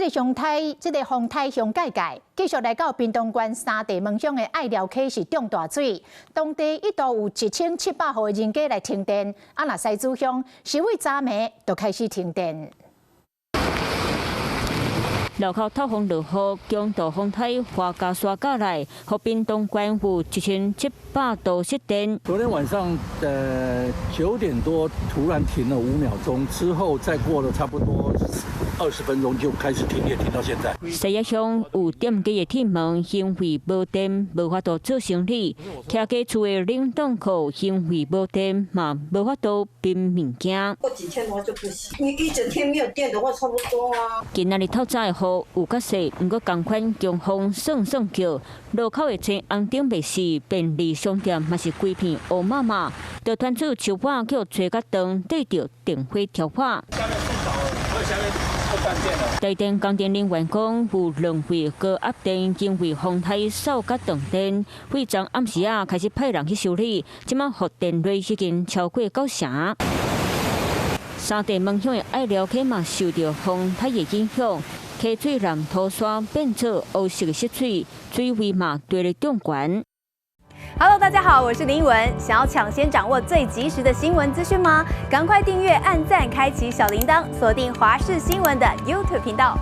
這個風颱，這個風颱上界界，繼續來到屏東縣三地門鄉的隘寮溪是漲大水，當地一度有1700戶人家來停電，啊，若西子鄉是為昨暝就開始停電。路口透風落雨，強度風颱華嘉沙過來，予屏東縣有1700度失電。昨天晚上的9點多突然停了5秒鐘，之後再過了差不多20分鐘就開始停電，停到現在。西野鄉有店家的鐵門因為無電，無法度做生理；徛家厝的冷凍庫因為無電，嘛無法度冰物件。過幾天的話就不行，你一整天沒有電的話，差不多啊。今仔日透早的雨有較細，毋過仝款強風算算叫，路口的青紅燈袂熄，便利商店嘛是規片烏麻麻，就傳出樹仔予吹甲斷，綴著電火柱仔。台電工程人員講，有兩位高壓電因為風颱掃甲斷電，對昨暗時仔開始派人去修理，這馬復電率已經超過九成。三地門鄉的隘寮溪嘛受著風颱的影響，溪水南土沙變做烏色的色水，水位嘛佇咧漲懸。 Hello，大家好，我是林文。想要搶先掌握最及時的新聞資訊嗎？趕快訂閱、按讚、開啟小鈴鐺，鎖定華視新聞的 YouTube 頻道。